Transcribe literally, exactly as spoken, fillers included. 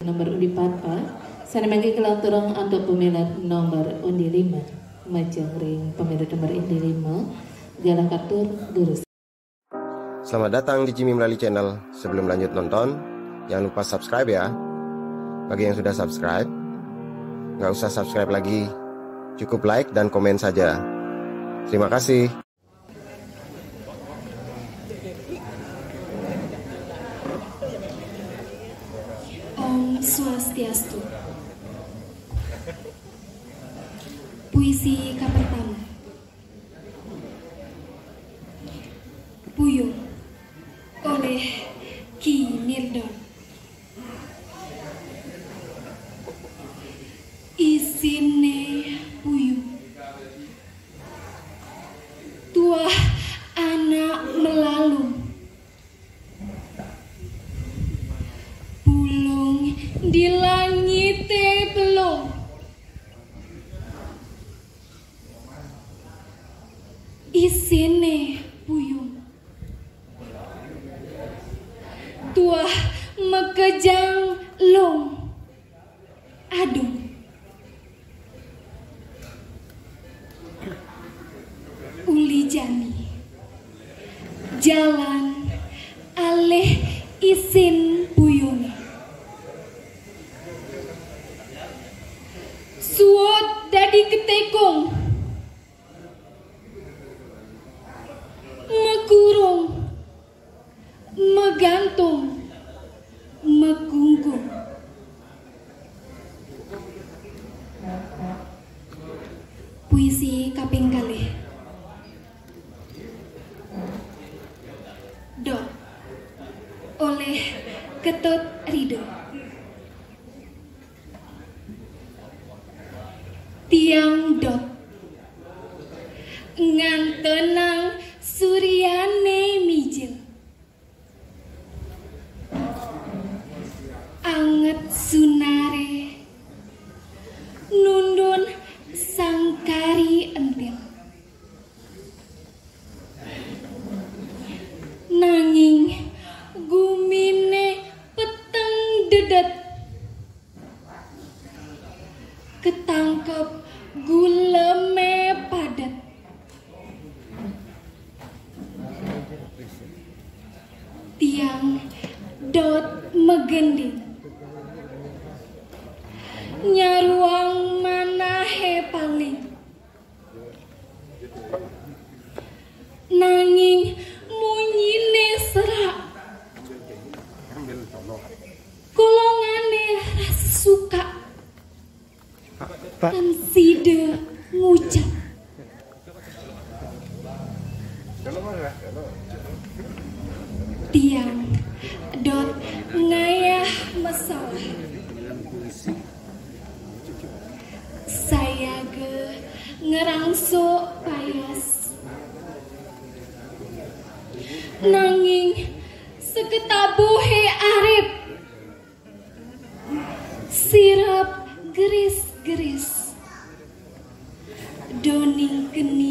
Nomor undi pat, Pak. Sané mangkin kula aturang antuk pamilet nomor undi lima. Majeng ring pamilet nomor undi lima, galah katur durus. Selamat datang di Jimmy Melali Channel. Sebelum lanjut nonton, jangan lupa subscribe ya. Bagi yang sudah subscribe, nggak usah subscribe lagi. Cukup like dan komen saja. Terima kasih. Om Swastiastu. Puisi kapertama. Puyung, oleh Ki Mirdon. Isiné puyung. Tuah anak malalung. Bulung di langité belung. Isiné puyung. Tuah makejang lung. Adung. Uli jani. Jalan alih isin puyungé. Suud dadi ketékung. Makurung, magantung, makungkung. Puisi kaping kalih. Dot, oleh Ketut Ridho. Tiang dot. Ngantenang suryané mijil. Anget sunaré nundun sangkari entil. Nanging guminé peteng dedet. Ketangkep gulemé padet. Tiang dot magending. Nyaruang manahé paling. Nanging munyiné serak. Kolongané rasa suka. Pak. Tan sida ngucap. Tiang dot ngayah masalah. Sayaga ngerangsuk payas. Nanging sakatabuhé arip. Sirep geris-geris. Doning keni